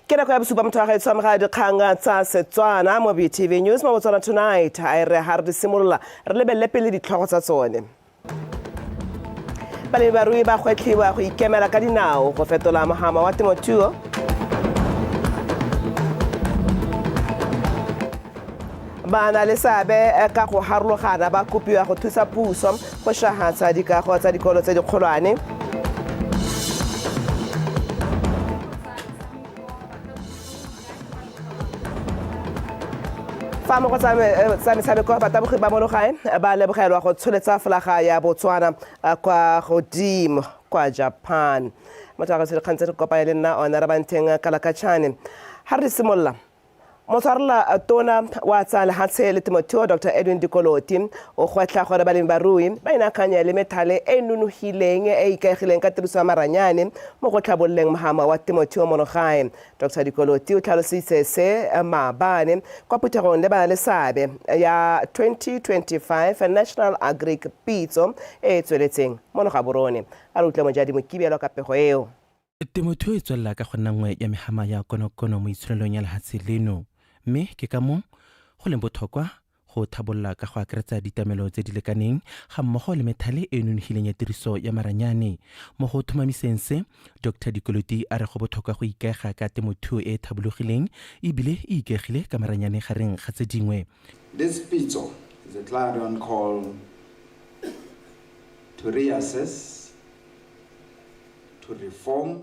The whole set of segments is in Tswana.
Ke nako ya bosupa motho wa gaetsho amogela dikgang tsa Setswana mo BTV News mo Botswana Tonight. A e re ga re di simolola re lebelele pele ditlhogo tsa tsone. Balemi barui ba gwetlhiwa go ikemela ka dinao go fetola mohama wa temothuo. Ba na le seabe ka go harologana ba kopiwa go thusa puso go shahatsa dikago tsa dikolo tse dikgolwane. Fa mo go tsa metshameko, batabogi ba mono gae ba lebogelwa go tsholetsa folaga ya Botswana kwa godimo kwa Japan. Motho wa gaetsho, dikgang tse di kopane le nna ona Rabanteng Kalakachane. Ha re di simolola, Motshwarela tona wa tsa lehatshe le temothuo Dr Edwin Dikoloti o gwetlha gore balemi barui ba inaakanye le methale e e nonogileng e e ikaegileng ka tiriso ya maranyane mo go tlhabololeng mohama wa temothuo mono gae. Dr Dikoloti o tlhalositse se maabane kwa phuthegong le bana le seabe ya 2025 National Agric Pitso e e tsweletseng mono Gaborone. A re utlwe Mojadi Mokibelo ka pego eo. Temothuo e tswelela ka go nna nngwe ya mehama ya konokono mo itsholelong ya lehatshe leno, mme ke ka moo go leng bothokwa go thabolola ka go akaretsa ditamelo tse di lekaneng ga mmogo le methale e e nonogileng ya tiriso ya maranyane. Mo go thomamiseng se, Doctor Dikoloti a re go bothokwa go ikaega ka temothuo e e thabologileng e bile e ikaegile ka maranyane gareng ga tse dingwe. This pitso is a clarion call to reassess, to reform.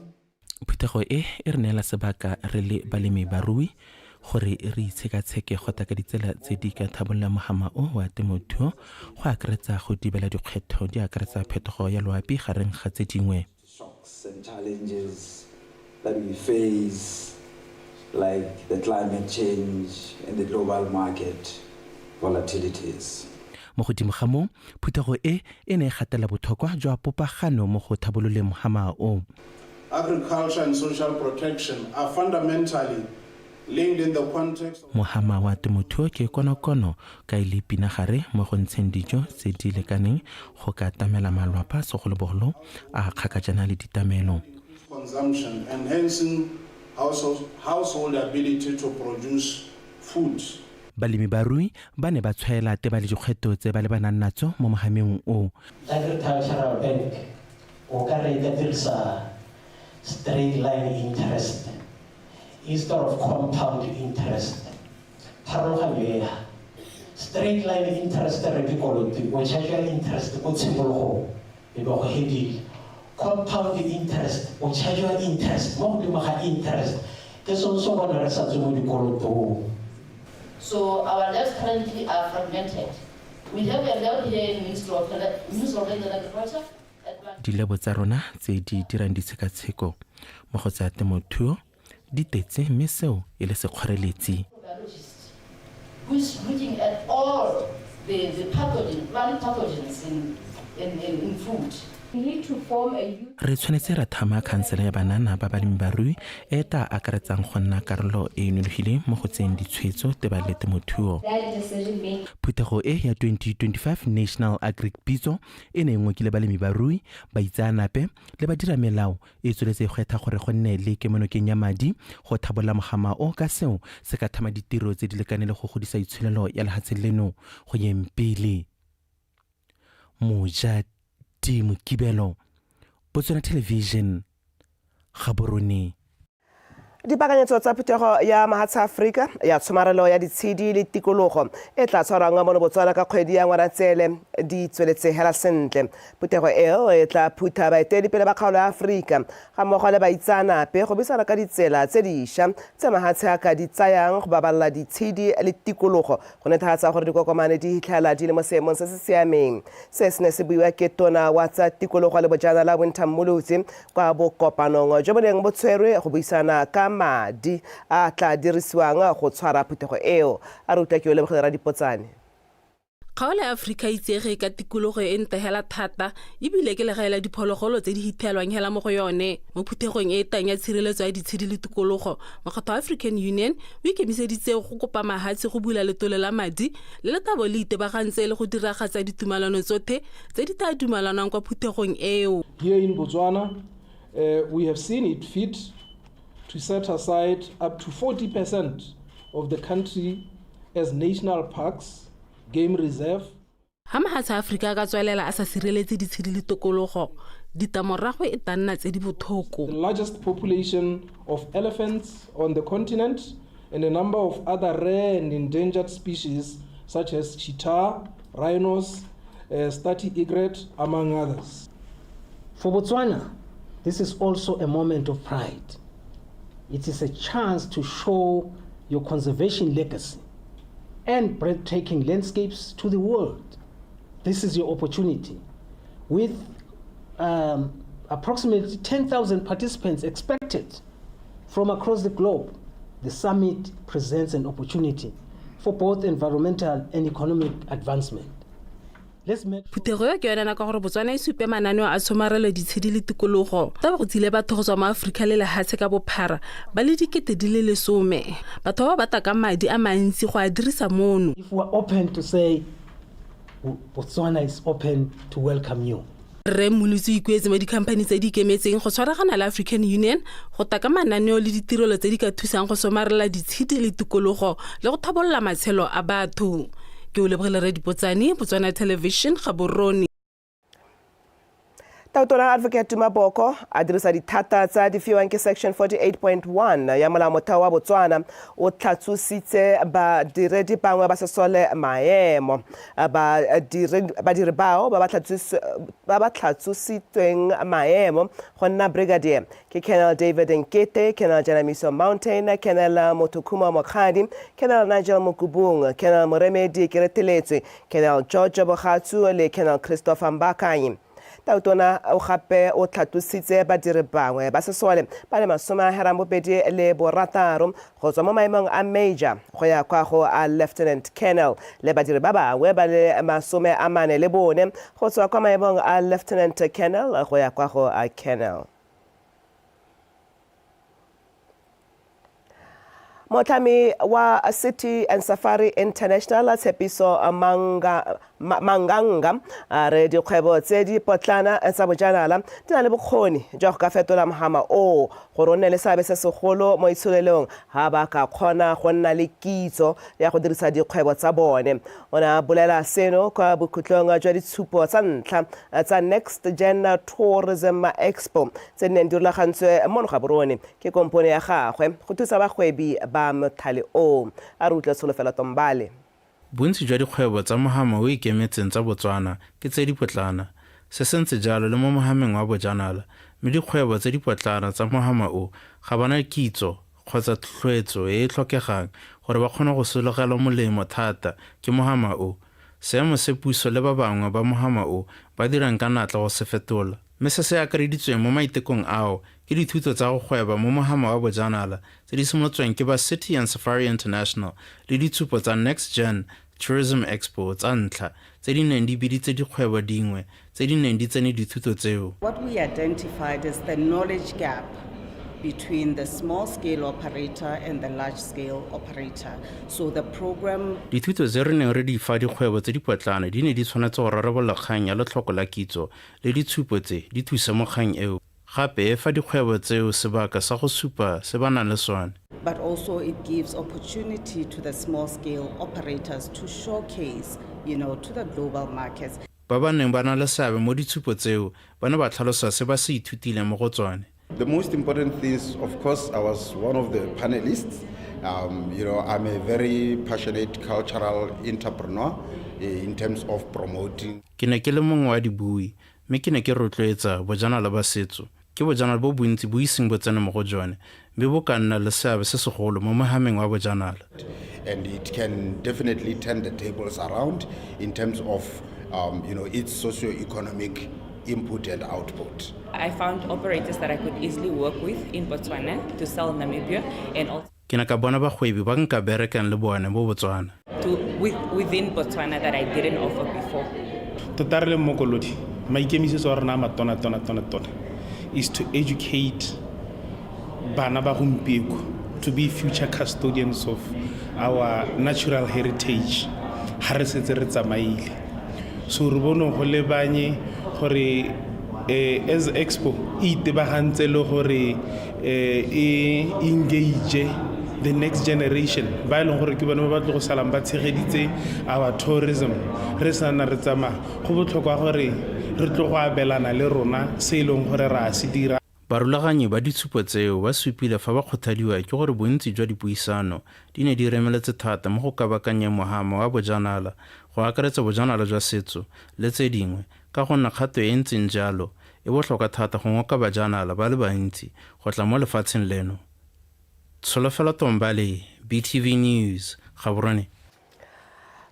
Phuthego e e re neela sebaka re le balemi barui gore re itshekatsheke gota ka ditsela tse di ka thabololang mohama o wa temothuo, go akaretsa go dibela dikgwetlho di akaretsa phetogo ya loapi gareng ga tse dingwe. Shocks and challenges that we face like the climate change and the global market volatilities. Mo godimo ga moo, phuthego e e ne e gatelela botlhokwa jwa popagano mo go thabololeng mohama o. Agriculture and social protection are fundamentally linked in the context of. Mohama wa temothuo ke konokono ka e le pinagare mo go ntsheng dijo tse di lekaneng go ka tlamela malwapa segolobogolo a a kgakajana le ditamelo. Consumption, enhancing household ability to produce food. Balemi-barui ba ne ba tshwaela teba le dikgweto tse ba lebanang natso mo mohameng o. Agricultural Bank o ka re e ka dirisa straight line interest instead of compound interest. Pharologanyo e ya straight line interest re dikolote o charge interest ko tshimologong e be go hedile. Compound interest o charge interest mo godimo ga interest ke sone se bona re sa tswe mo dikolotong. So our labs currently are fragmented. We have a lab here in Ministry of Ministry of Land and Agriculture. Dilebo tsa rona tse di dirang ditshekatsheko mo go tsa temothuo di tetse mme seo e le sekgoreletsi. Who is looking at all the pathogen, plant pathogens in food. Re tshwanetse ra thama khansele ya banana ba balemi-barui e e tla akaretsang go nna karolo e e nonofileng mo go tseyeng ditshwetso tebang le temothuo. Phuthego e ya 2025 National Agric Pitso e ne e ngokile balemi-barui, baitseanape le badiramelao E tsweletse e gwetlha gore go nne le kemonokeng ya madi go thabolola mogama o ka seo se ka thama ditiro tse di lekane le go godisa itsholelo ya lehatshe leno go yeng pele. Mojadi Mokibelo, Botswana Television, Gaborone. Dipakanyetso tsa phuthego ya mahatshe Aforika ya tshomarelo ya ditshedi le tikologo e tla tshwarwang mono Botswana ka kgwedi ya Ngwanatsele di tsweletse hela sentle. Phuthego eo e tla phutha baeteledipele ba kgaolo ya Aforika ga mmogo le baitseanape go buisana ka ditsela tse dišwa tse mahatshe a ka di tsayang go babalela ditshedi le tikologo go netefatsa gore dikokomane di hitlhela di le mo seemong se se siameng. Se se ne se buiwa ke tona wa tsa tikologo le bojanala Wynter Mmolotsi kwa bokopanong jo bo neng bo tshwerwe go buisana ka madi a tla dirisiwang go tshwara phuthego eo. A re utlwa ke o lebogile Radipotsane. Kgaolo ya Aforika e itsege ka tikologo e ntle hela thata ebile ke legae la diphologolo tse di hithelwang hela mo go yone. Mo phuthegong e e tang ya tshireletso ya ditshedi le tikologo, mokgatho wa African Union o ikemiseditse go kopa mahatshe go bula letole la madi le le tabo le itebagantse le go diragatsa ditumalano tsothe tse di tla dumalanwang kwa phuthegong eo. Here in Botswana, we have seen it fit to set aside up to 40% of the country as national parks, game reserve. Ha mahatshe a Aforika a ka tswelela a sa sireletse ditshedi le tokologo, ditamorago e tla nna tse di bothoko. The largest population of elephants on the continent and a number of other rare and endangered species such as cheetah, rhinos, starry egret, among others. For Botswana, this is also a moment of pride. It is a chance to show your conservation legacy and breathtaking landscapes to the world. This is your opportunity. With approximately 10,000 participants expected from across the globe, the summit presents an opportunity for both environmental and economic advancement. Phuthego eo ke yone nako gore Botswana e supe mananeo a tshomarelo ditshedi le tikologo. Taba go tsile batho go tswa mo Aforika le lehatshe ka bophara ba le 10,000. Batho ba ba ka madi a mantsi go a dirisa mono. If we are open to say Botswana is open to welcome you. Rre Mmolotsi o ikuetse mo dikhamphani tse di ikemetseng go tshwaragana le African Union go taka mananeo le ditirelo tse di ka thusang go somarela ditshedi le tikologo le go tlhabolola matshelo a batho. Ke o lebogile Rre Dipotsane, Botswana Television, Gaborone. Tautona Advocate Duma Boko a dirisa dithata tsa di fiwang ke section 48.1 ya molaomotheo wa Botswana o tlhatsositse badiredi bangwe ba sesole maemo. Badiri bao ba ba tlhatsositsweng maemo go nna brigadier ke Colonel David Nkete, Colonel Jenamiso Mountain, Colonel Mothukumo Mokgadi, Colonel Nigel Mokubung, Colonel Moremedi Kereteletswe, Colonel George Bogatsu le Colonel Christopher Mbakanyi. Tautona o gape o tlhatlositse badiri bangwe ba sesole ba le 86 go tswa mo maemong a major go ya kwa go a lieutenant colonel le badiri ba bangwe ba le 44 go tswa kwa maemong a lieutenant colonel go ya kwa go a colonel. Motlhami wa City and Safari International Tshepiso Manganga a re dikgwebo tse di potlana tsa bojanala di na le bokgoni jwa go ka fetola mohama oo gore o nne le seabe se segolo mo itsholelong ha ba ka kgona go nna le kitso ya go dirisa dikgwebo tsa bone. O ne a bolela seno kwa bokhutlong jwa ditshupo tsa ntlha tsa Next Gen Tourism Expo tse di neng di rulagantswe mono Gaborone ke kompone ya gagwe go thusa bagwebi ba mothale oo. A re utlwe Tsholofelo Tombale. Bontsi jwa dikgwebo tsa mohama o ikemetseng tsa Botswana ke tse dipotlana. Se sentse jalo le mo mohameng wa bojanala, mme dikgwebo tse dipotlana tsa mohama o ga bana kitso kgotsa tlhotlhoetso e e tlhokegang gore ba kgone go sologelwa molemo thata ke mohama o. Seemo se puso le ba bangwe ba mohama o ba dirang ka natla go se fetola. Mme se se akareditsweng mo maitekong ao ke dithuto tsa go gweba mo mohama wa bojanala tse di simolotsweng ke ba City and Safari International le ditshupo tsa Next Gen Tourism Expo tsa ntlha tse di neng di biditse dikgwebo dingwe tse di neng di tsene dithuto tseo. What we identified is the knowledge gap between the small scale operator and the large scale operator. So the program Dithuto tse re neng re di fa dikgwebo tse dipotlana di ne di tshwanetse go rarabolola kgang ya letlhoko la kitso le ditshupo tse di thusa mo kgang eo. Gape e fa dikgwebo tseo sebaka sa go supa se ba nang le sone. But also it gives opportunity to the small scale operators to showcase, you know, to the global markets. Ba ba neng ba na le seabe mo ditshupo tseo ba ne ba tlhalosa se ba se ithutileng mo go tsone. The most important things, of course, I was one of the panelists. You know, I'm a very passionate cultural entrepreneur in terms of promoting. Ke ne ke le mongwe wa dibui, mme ke ne ke rotloetsa bojanala ba setso. Ke bojanala bo bontsi bo iseng bo tsene mo go jone, mme bo ka nna le seabe se segolo mo mohameng wa bojanala. And it can definitely turn the tables around in terms of you know, its socio-economic input and output. I found operators that I could easily work with in Botswana to sell Namibia and also Ke ne ka bona bagwebi ba nka berekang le bone mo Botswana. Within Botswana that I didn't offer before. Tota re le Mokolodi, maikemisetso a rona a matona tona tona tona is to educate bana ba gompieko to be future custodians of our natural heritage. Ha re setse re tsamaile. So re bone go lebanye gore as expo e itebagantse le gore e engage the next generation ba e leng gore ke bone ba ba tlo go salang ba tshegeditse our tourism re sa nna re tsamaya. Go botlhokwa gore re tlo go abelana le rona se e leng gore re a se dira. Barulaganyi ba ditshupo tseo ba supile fa ba kgothadiwa ke gore bontsi jwa dipuisano di ne di remeletse thata mo go kabakanyeng mohama wa bojanala go akaretsa bojanala jwa setso le tse dingwe ka go nna kgato e e ntseng jalo e botlhokwa thata go ngoka bajanala ba le bantsi go tla mo lefatsheng leno. Tsholofelo Tombale, BTV News, Gaborone.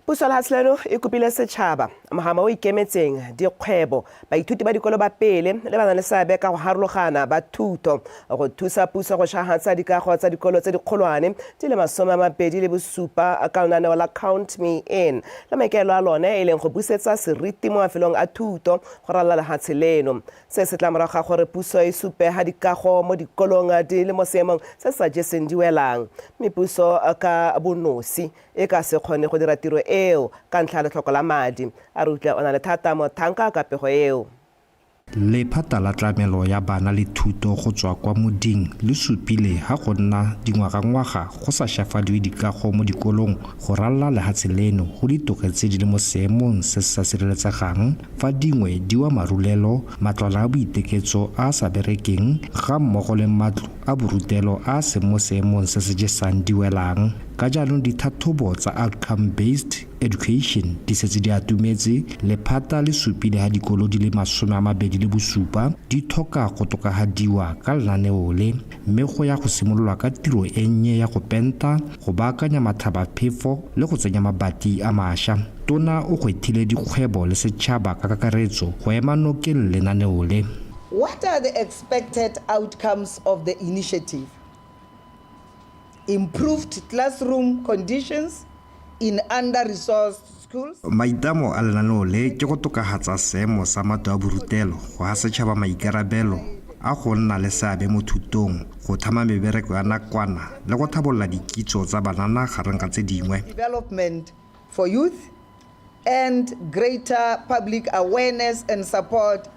Puso ya lehatshe leno e kopile setšhaba, mohama o ikemetseng, dikgwebo, baithuti ba dikolo ba pele le ba nang le seabe ka go harologana ba thuto go thusa puso go shahatsa dikago tsa dikolo tse dikgolwane di le 27 ka lenaneo la Count Me In, le maikaelelo a lone e leng go busetsa seriti mo mafelong a thuto go ralala lehatshe leno. Se se tla morago ga gore puso e supe ha dikago mo dikolong di le mo seemong se se sa jeseng di welang, mme puso ka bonosi e ka se kgone go dira tiro eo ka ntlha ya letlhoko la madi. A re utlwe o na le thata Mothanka ka pego eo. Lephata la tlamelo ya bana le thuto go tswa kwa moding le supile ha go nna dingwagangwaga go sa shafadiwe dikago mo dikolong go ralala lehatshe leno go ditogetse di le mo seemong se se sa sireletsegang fa dingwe di wa marulelo, matlwana a boiteketso a a sa berekeng ga mmogo le matlo a borutelo a a seng mo seemong se se jesang di welang. Ka jaanong dithathobo tsa Outcome Based Education di setse di atumetse, lephata le supile ha dikolo di le 27 di tlhoka go tokahadiwa ka lenaneo le, mme go ya go simololwa ka tiro e nnye ya go penta, go baakanya matlhabaphefo le go tsenya mabati a masha. Tona o gwethile dikgwebo le setšhaba ka kakaretso go ema nokeng lenaneo le. What are the expected outcomes of the initiative? Improved classroom conditions in under-resourced schools. Maitlamo a lenaneo le ke go tokahatsa seemo sa matlo a borutelo, go ha setšhaba maikarabelo a go nna le seabe mo thutong, go thama mebereko ya nakwana le go tlhabolola dikitso tsa banana gareng ga tse dingwe. Development for youth and greater public awareness and support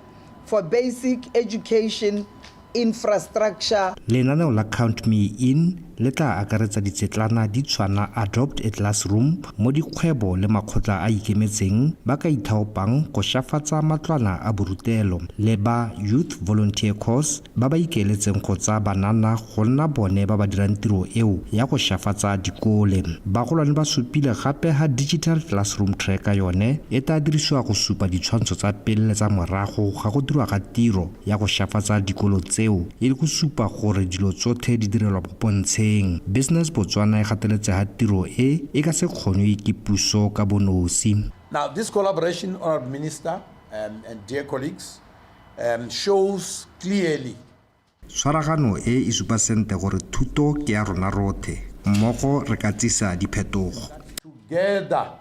for basic education infrastructure. Lenaneo la Count Me In le tla akaretsa ditsetlana di tshwana Adopt a Classroom mo dikgwebo le makgotla a ikemetseng ba ka ithaopang go shafatsa matlwana a borutelo le ba Youth Volunteer Corps ba ba ikaeletseng go tsaya banana go nna bone ba ba dirang tiro eo ya go shafatsa dikole. Bagolwane ba supile gape ha Digital Classroom Tracker yone e tla dirisiwa go supa ditshwantsho tsa pele le tsa morago ga go dirwa ga tiro ya go shafatsa dikolo tseo e le go supa gore dilo tsotlhe di direlwa mo pontsheng. Business Botswana e gateletse ha tiro e e ka se kgonwe ke puso ka bonosi. Now, this collaboration, Honourable Minister and dear colleagues, shows clearly. Tshwaragano e e supa sente gore thuto ke ya rona rothe, mmogo re ka tsisa diphetogo. Together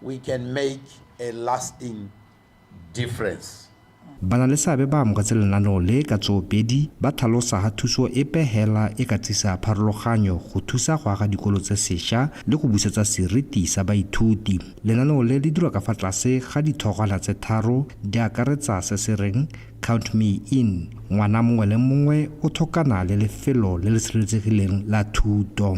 we can make a lasting difference. Banaleseabe ba amogetse lenaneo le ka tsoopedi, ba tlhalosa ha thuso epe hela e ka tsisa pharologanyo go thusa go aga dikolo tse sesha le go busetsa seriti sa baithuti. Lenaneo le le dirwa ka fa tlase ga dithogwana tse tharo di akaretsa se se reng Count Me In, ngwana mongwe le mongwe o tlhokana le lefelo le le sireletsegileng la thuto.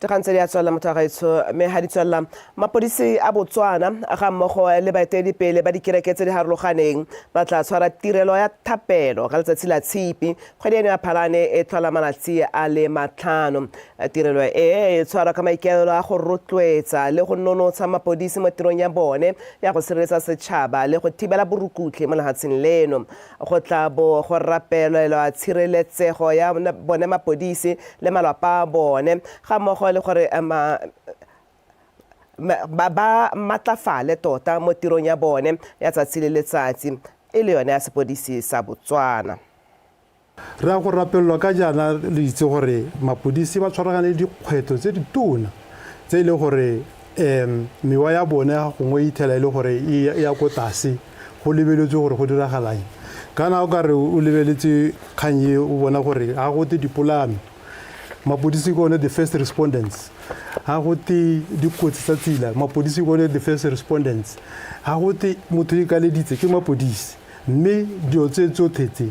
Dikgang tse di a tswelela motho wa gaetsho, mme ga di tswelela mapodisi a Botswana ga mmogo le baeteledipele ba dikereke tse di harologaneng ba tla tshwara tirelo ya thapelo ka letsatsi la Tshipi kgwedi eno ya Phalane e tlhola malatsi a le 5. Tirelo e e tshwarwa ka maikaelelo a go rotloetsa le go nonotsha mapodisi mo tirong ya bone ya go sireletsa setšhaba le go thibela borukutlhi mo lefatsheng leno. Go tla bo go rapelelwa tshireletsego ya bone mapodisi le malapa a bone ga mmogo le gore ba matlafale tota mo tirong ya bone ya tsatsi le letsatsi e le yone ya sepodisi sa Botswana. Re ya go rapelelwa ka jaana le itse gore mapodisi ba tshwaragane le dikgwetlho tse di tona tse e leng gore mewa ya bone gongwe e ithela e le gore e ya ko tlase go lebeletswe gore go diragalang. Kana o ka re o lebeletse kgang e o bona gore ga gote dipolano, mapodisi ke one the first respondents. Ga go te dikotsi tsa tsela, mapodisi ke bone the first respondents. Ga go te motho ikaleditse, ke mapodisi. Mme dilo tse tsotlhe tse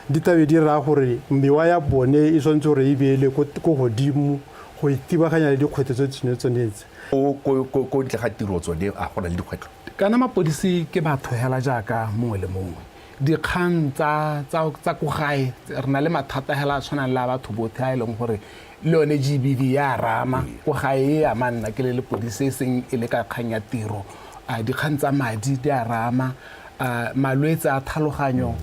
di tlabe di raya gore mewa ya bone e tshwanetse gore e beele ko godimo go itibaganya le dikgwetlho tse tsone tsone tse. Ko ntle ga tiro tsone a gona le dikgwetlho? Kana mapodisi ke batho hela jaaka mongwe le mongwe. Dikgang tsa tsa tsa ko gae re na le mathata hela a tshwanang le a batho botlhe a e leng gore le yone GBV ya rama ko gae e ama nna ke le lepodisi e seng e le ka kgang ya tiro. Dikgang tsa madi di a rama, malwetse a tlhaloganyo,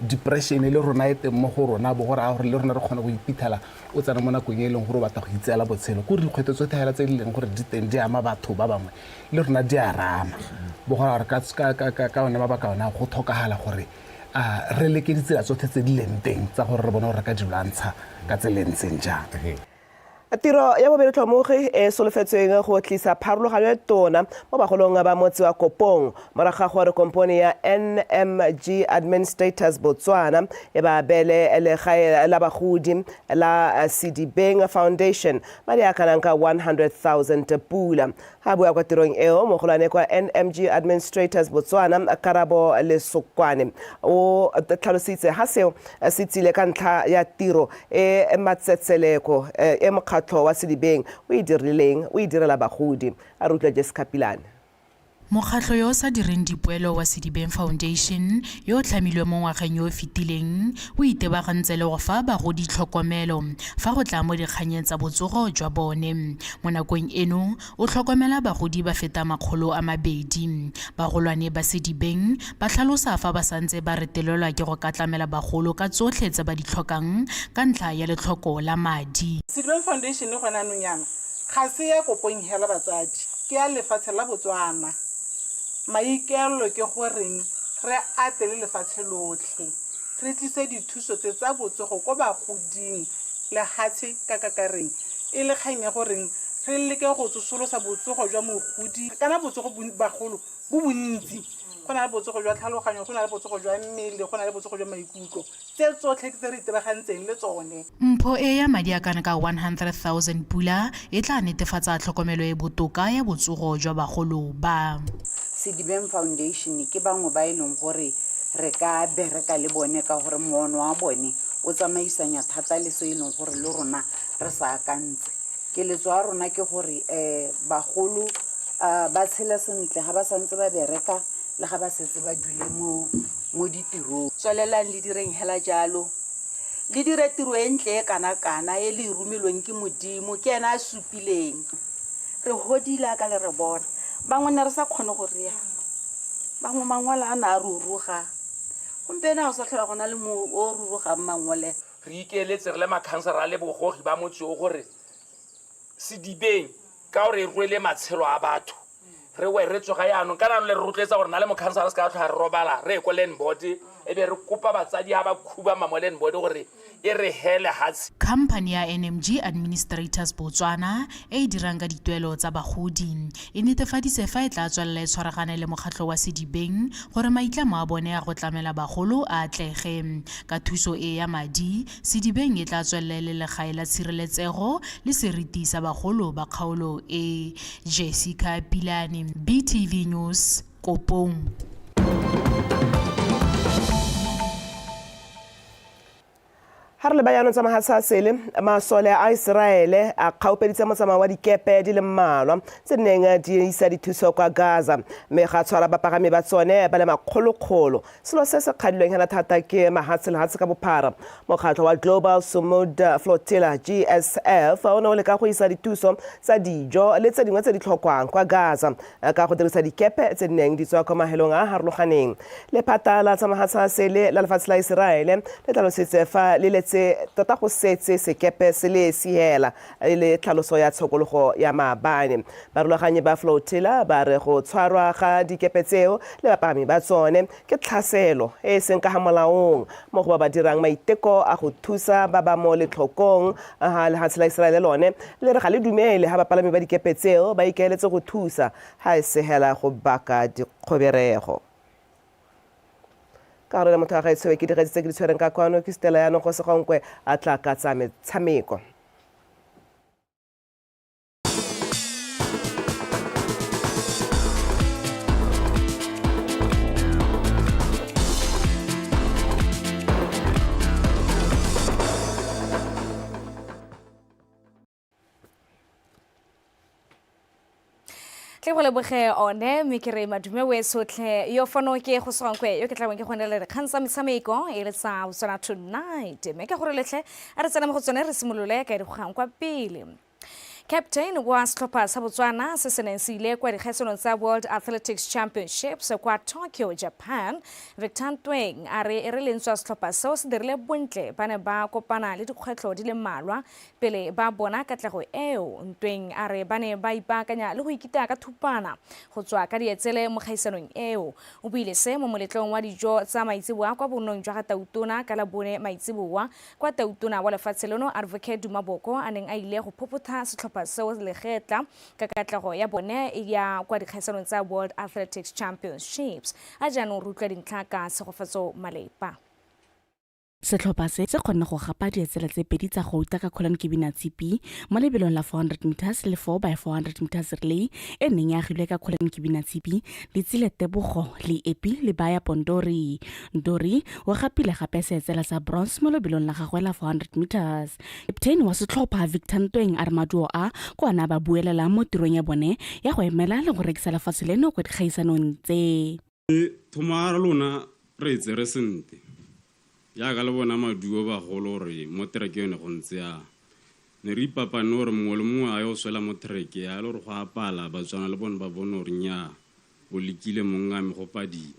depression le rona e teng mo go rona, bo go raya gore le rona re kgone go iphitlhela o tsena mo nakong e e leng gore o batla go itseela botshelo. Ke gore dikgwetlho tsotlhe fela tse di leng gore di teng di ama batho ba bangwe le rona di a rama, bo go raya gore ka one mabaka ona go tlhokagala gore re leke ditsela tsotlhe tse di leng teng tsa gore re bone gore re ka di lwantsha ka tsela e ntseng jang. Tiro ya bobelotlhomogi e solofetsweng go tlisa pharologanyo e tona mo bagolong ba motse wa Kopong morago ga gore kompone ya NMG Administrators Botswana e ba abele legae la bagodi la Sedibeng Foundation madi a kanang ka 100,000 pula. Ga bua kwa tirong eo, mogolwane kwa NMG Administrators Botswana Karabo Lesokwane o tlhalositse ga seo se tsile ka ntlha ya tiro e matsetseleko e mokgatlho wa Sedibeng o e dirileng o e direla bagodi. A re utlwa Jessica Pilane. Mokgatlho yo o sa direng dipoelo wa Sedibeng Foundation, yo o tlhamilweng mo ngwageng yo o fetileng, o itebagantse le go fa bagodi tlhokomelo fa go tla mo dikganyeng tsa botsogo jwa bone. Mo nakong eno, o tlhokomela bagodi ba feta 200. Bagolwane ba Sedibeng ba tlhalosa fa ba santse ba retelelwa ke go ka tlamela bagolo ka tsotlhe tse ba di tlhokang ka ntlha ya letlhoko la madi. Sedibeng Foundation gone anong yana ga se ya Kopong hela batsadi, ke ya lefatshe la Botswana. Maikaelelo ke goreng re ate le lefatshe lotlhe, re tlise dithuso tse tsa botsogo ko bagoding lehatshe ka kakareng, e le kgang ya goreng re leke go tsosolosa botsogo jwa mogodi. Kana botsogo bagolo bo bontsi, go na le botsogo jwa tlhaloganyo, go na le botsogo jwa mmele, go na le botsogo jwa maikutlo, tse tsotlhe ke tse re itebagantseng le tsone. Mpho e ya madi a kana ka 100,000 pula e tla netefatsa tlhokomelo e botoka ya botsogo jwa bagolo ba. Sedibeng Foundation ke bangwe ba e leng gore re ka bereka le bone ka gore moono wa bone o tsamaisanya thata le se e leng gore le rona re sa akantse. Keletso ya rona ke gore bagolo ba tshele sentle ga ba santse ba bereka le ga ba setse ba dule mo ditirong. Tswelelang le direng hela jalo, le dire tiro e ntle e kana-kana e le e romilweng ke Modimo, ke ena a supileng. Re hodile ka le re bona, bangwe ne re sa kgone go rea, bangwe mangole a ne a ruruga, gompieno ga o sa tlhola go na le mo o rurugang mangole. Re ikaeletse re le makhansara le bogogi ba motse o gore Sedibeng ka gore e rwele matshelo a batho, re we re tsoga yaanong ka nano le re rotloetsa gore na le mokhansara se ka tlhoga re robala re ye ko land board e be re kopa batsadi ga ba khubama mo land board gore e re he lehatshe. Khamphane ya NMG Administrators Botswana e e dirang ka dituelo tsa bagodi e netefaditse fa e tla tswelela e tshwaragane le mokgatlho wa Sedibeng gore maitlamo a bone a go tlamela bagolo a atlege. Ka thuso e ya madi, Sedibeng e tla tswelela e le legae la tshireletsego le seriti sa bagolo ba kgaolo e. Jessica Pilane, BTV News, Kopong. Ga re leba jaanong tsa mahatshe a sele, masole a Iseraele a kgaupeditse motsamao wa dikepe di le mmalwa tse di neng di isa dithuso kwa Gaza, mme ga tshwara bapagami ba tsone ba le makgolokgolo. Selo se se kgadilweng hela thata ke mahatshe lehatshe ka bophara. Mokgatlho wa Global Sumud Flotilla, GSF, o ne o leka go isa dithuso tsa dijo le tse dingwe tse di tlhokwang kwa Gaza ka go dirisa dikepe tse di neng di tswa kwa mahelong a a harologaneng. Lephata la tsa mahatshe a sele la lefatshe la Iseraele le tlhalositse fa le letse tota go setse sekepe se le esi hela e le tlhaloso ya tshokologo ya maabane. Barulaganyi ba flotilla ba re go tshwarwa ga dikepe tseo le bapagami ba tsone ke tlhaselo e e seng ka ga molaong mo go ba ba dirang maiteko a go thusa ba ba mo letlhokong. Ha lehatshe la Iseraele lone le re ga le dumele ha bapalami ba dikepe tseo ba ikaeletse go thusa, ha e se hela go baka dikgoberego. Ka gore motho wa gaetsho ke digetse tse ke di tshwereng ka kwano ke Stella yaanong go Segonkwe a tla ka tsa metshameko. Tle go leboge one mme ke re madume we sotlhe yo fano ke go sonkwe yo ke tlabong ke go nele dikgang tsa metshameko e le tsa Botswana Tonight mme ka gore letlhe a re tsena mo go tsone re simolole ka dikgang kwa pele. Captain wa setlhopha sa Botswana se se neng se ile kwa dikgaisanong tsa World Athletics Championships kwa Tokyo, Japan, Victor Ntweng a re e re lentswa setlhopha seo se dirile bontle ba ne ba kopana le dikgwetlho di le mmalwa pele ba bona katlego eo. Ntweng a re ba ne ba ipaakanya le go ikitaya ka thupana go tswa ka dietsele mo kgaisanong eo. O buile se mo moletlong wa dijo tsa maitseboa kwa bonnong jwa ga Tautona ka Labone maitseboa kwa Tautona wa lefatshe leno Advocate Duma Boko a neng a ile go phophotha setlhopha seo legetla ka katlego ya bone ya kwa dikgaisanong tsa World Athletics Championships. A jaanong re utlwa dintlha ka Tshegofatso Malepa. Setlhopha se se kgonne go gapa dietsela tse pedi tsa gouta ka Colin Kibina Tshipi mo lebelong la 400 meters le 4 by 400 meters relay e neng e agilwe ka Colin Kibina Tshipi, Letsile Tebogo le Epi le Baya Pondori. Ndori o gapile gape seetsela sa bronze mo lebelong la gagwe la 400 meters. Captain wa setlhopha Victor Ntweng a re maduo a ke one a ba buelelang mo tirong ya bone ya go emela le go rekisa lefatshe leno kwa dikgaisanong tse. Thomo ya lona re e tsere sente jaaka le bona maduo bagolo gore mo treke yone go ntse yang. Ne re ipapane gore mongwe le mongwe a yo swela mo treke ya le gore go apala Batswana le bone ba bone gore nnyaa o lekile mongame go padile.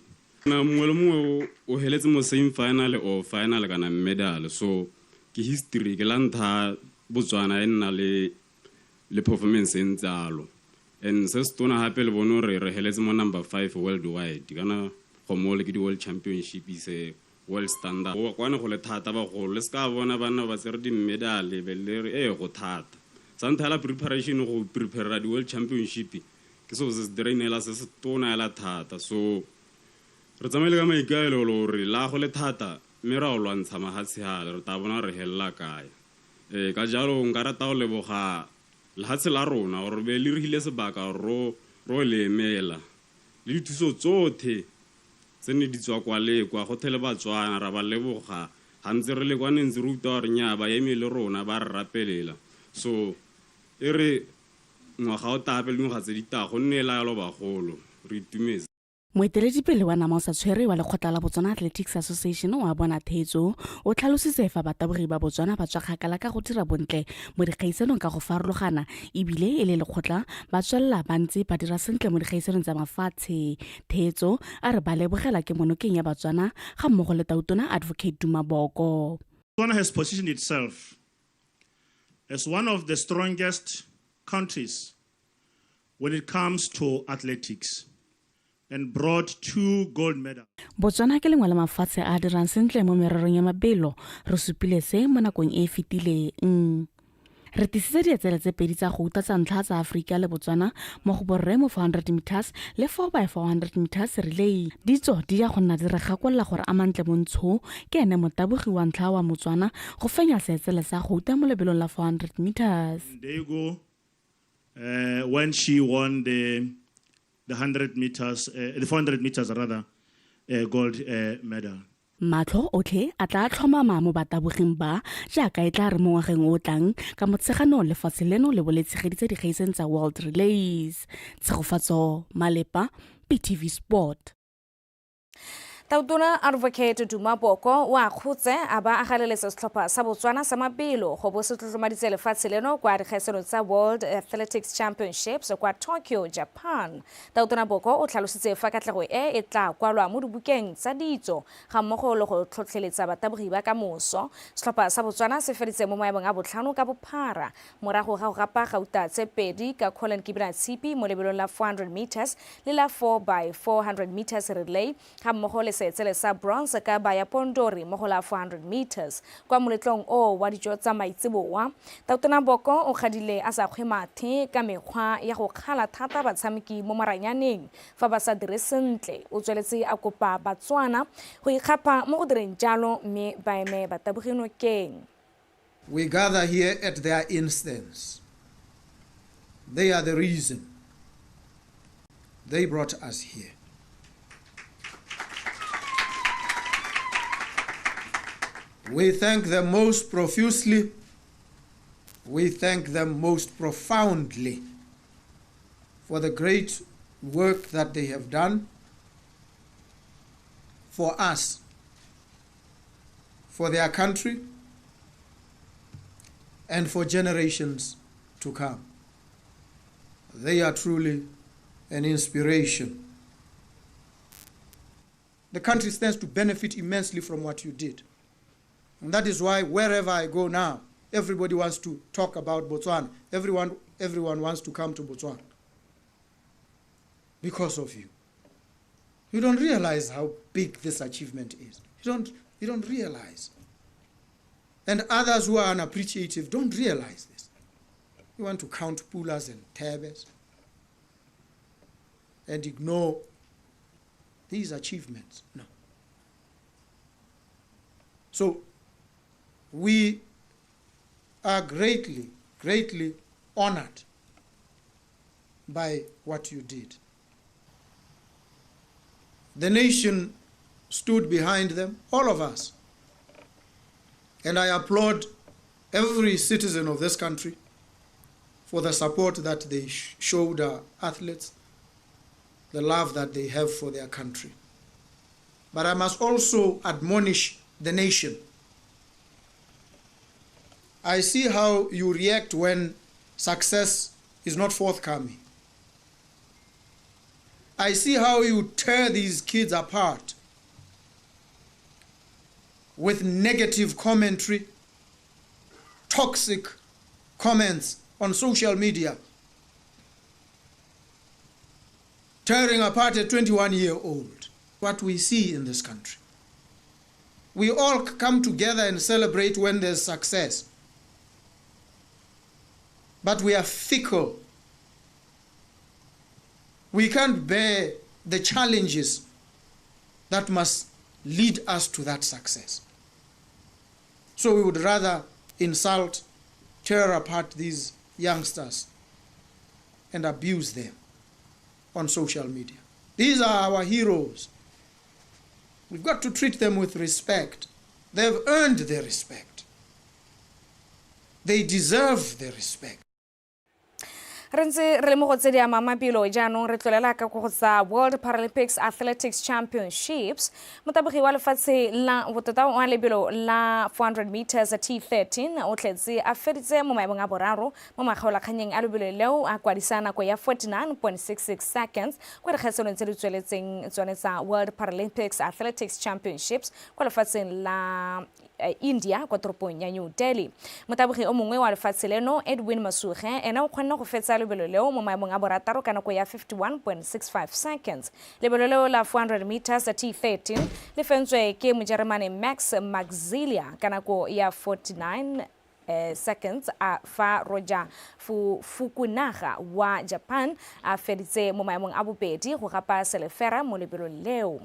Na mongwe le mongwe o heletse mo same final or final kana medal, so ke history ke la ntlha Botswana e nna le performance e ntse alo. And se se tona gape le bone gore re heletse mo number 5 worldwide kana go mo le ke di world championship se world standard. Go kwane go le thata bagolo le ska bona banna ba tsere di medal be le re go thata. Sa ntlha la preparation go prepare di world championship ke so se drainela se se tona ela thata, so re tsamaile ka maikaelelo gore la go le thata mme ra o lwantsha mahatshe hale re tla bona re hella kae. Ka jalo nka rata go leboga lehatshe la rona gore be le rile sebaka ro le emela le dithuso tsothe tse ne di tswa kwa le kwa go thele Batswana ra ba leboga ga ntse re le kwa ne ntse re utlwa gore nnyaa ba eme le rona ba re rapelela. So e re ngwaga o tape le dingwaga tse di tag go nne la yalo bagolo re itumetse. Moeteledipele wa nama o sa tshwere wa lekgotla la Botswana Athletics Association wa bona Thetso o tlhalositse fa batabogi ba Botswana ba tswa kgakala ka go dira bontle mo dikgaisanong ka go farologana ebile e le lekgotla ba tswelela ba ntse ba dira sentle mo dikgaisanong tsa mafatshe. Thetso a re ba lebogela ke monokeng ya Batswana ga mmogo le Tautona Advocate Duma Boko. Botswana has positioned itself as one of the strongest countries when it comes to athletics and brought 2 gold medals. Botswana ke lengwe la mafatshe a dirang sentle mo mererong ya mabelo, re supile se mo nakong e e fetileng. Re tisitse dietsele tse pedi tsa gouta tsa ntlha tsa Aforika le Botswana mo go borre mo 400 meters le 4 by 400 meters relay. Ditso di ya go nna di re gakolola gore Amantle Montsho ke ene motabogi wa ntlha wa Motswana go fenya seetsele sa gouta mo lebelong la 400 meters. There you go. When she won the 100 meters, the 400 meters rather, gold medal. Matlho otlhe a tla tlhomama mo bataboging ba jaaka e tla re mo ngwageng o tlang ka Motsheganong lefatshe leno le bo le tshegeditse dikgaisano tsa World Relays. Tshegofatso Malepa, BTV Sport. Tautona Advocate Duma Boko o akgotse a ba agaleletsa setlhopha sa Botswana sa mabelo go bo se tlotlomaditse lefatshe leno kwa dikgaisanong tsa World Athletics Championships kwa Tokyo, Japan. Tautona Boko o tlhalositse fa katlego e e tla kwalwa mo dibukeng tsa ditso ga mmogo le go tlhotlheletsa batabogi ba ka moso. Setlhopha sa Botswana se feditse mo maemong a botlhano ka bophara morago ga go gapa gauta tse pedi ka Colin Kibina Tshipi mo lebelong la 400 meters le la 4 by 400 meters relay ga mmogo le seetsele sa bronze ka Baya Pondori mo go la 400 meters. Kwa moletlong o wa dijo tsa maitseboa, Tautona Boko o kgadile a sa kgwe mathe ka mekgwa ya go kgala thata batshameki mo maranyaneng fa ba sa dire sentle. O tsweletse a kopa Batswana go ikgapha mo go direng jalo mme ba eme batabogi nokeng. We gather here at their instance. They are the reason they brought us here. We thank them most profusely. We thank them most profoundly for the great work that they have done for us, for their country, and for generations to come. They are truly an inspiration. The country stands to benefit immensely from what you did. And that is why wherever I go now, everybody wants to talk about Botswana. Everyone, everyone wants to come to Botswana because of you. You don't realize how big this achievement is. You don't, you don't realize. And others who are unappreciative don't realize this. You want to count pulas and tabes and ignore these achievements. No. So we are greatly, greatly honored by what you did. The nation stood behind them, all of us. And I applaud every citizen of this country for the support that they showed our athletes, the love that they have for their country. But I must also admonish the nation. I see how you react when success is not forthcoming. I see how you tear these kids apart with negative commentary, toxic comments on social media, tearing apart a 21 year old. What we see in this country. We all come together and celebrate when there's success. But we are fickle. We can't bear the challenges that must lead us to that success. So we would rather insult, tear apart these youngsters and abuse them on social media. These are our heroes. We've got to treat them with respect. They've earned their respect. They deserve their respect. Re ntse re le mo go tse di amang mabelo jaanong re tlolela ka go tsa World Paralympics Athletics Championships. Motabogi wa lefatshe la botota wa lebelo la 400 meters T13 o tletse a feditse mo maemong a boraro mo makgaolakganyeng a lebelo leo, a kwadisa nako ya 49.66 seconds kwa dikgaisanong tse di tsweletseng tsone tsa World Paralympics Athletics Championships kwa lefatsheng la India kwa toropong ya New Delhi. Motabogi o mongwe wa lefatshe leno, Edwin Masuge, ena o kgonne go fetsa lebelo leo mo maemong a borataro ka nako ya 51.65 seconds. Lebelo leo la 400 meters T13 le fentswe ke Mojeremane Max Maxilia ka nako ya 49 seconds, a fa Roger Fukunaga wa Japan a feditse mo maemong a bobedi go gapa selefera mo lebelong leo.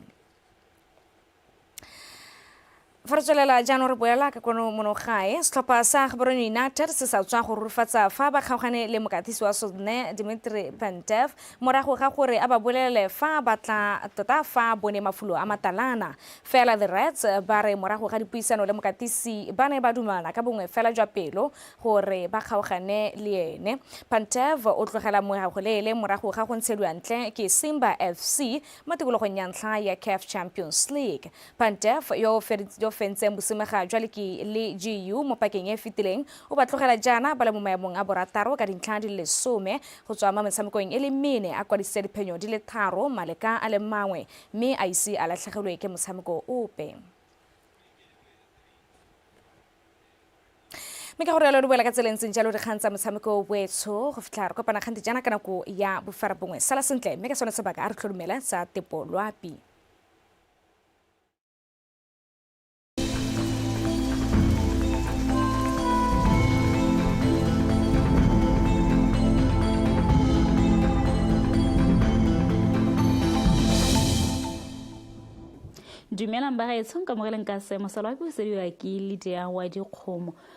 Fa re tswelela jaanong re boela ka kono mono gae, setlhopha sa Gaborone United se sa tswa go rurifatsa fa ba kgaogane le mokatisi wa sone Dimitri Pantev morago ga gore a ba bolelele fa batla tota fa bone mafulo a matalana. Fela the Reds ba re morago ga dipuisano le mokatisi ba ne ba dumelana ka bongwe fela jwa pelo gore ba kgaogane le ene. Pantev o tlogela moagoleele morago ga go ntshediwa ntle ke Simba FC mo tikologong ya ntlha ya CAF Champions League. Pantev yo fentseng bosimega jwa leki le GU mo pakeng e fetileng o ba tlogela jaana ba le mo maemong a borataro ka dintlha di le 10 go tswa mo metshamekong e le mene, a kwadisitse diphenyo di le tharo, maleka a le mangwe, mme a ise a latlhegelwe ke motshameko ope. Mme ka gore yalo di boela ka tsela e ntseng jalo dikgang tsa motshameko wetsho go fitlha re kopana kgante jaana ka nako ya boferabongwe. Sala sentle, mme ka sone sebaka a re tlhodumela tsa tepo loapi. Dumelang bagaetsho, nkamogeleng ka seemo sa loapi, o sediwa ke Lydia wa Dikgomo.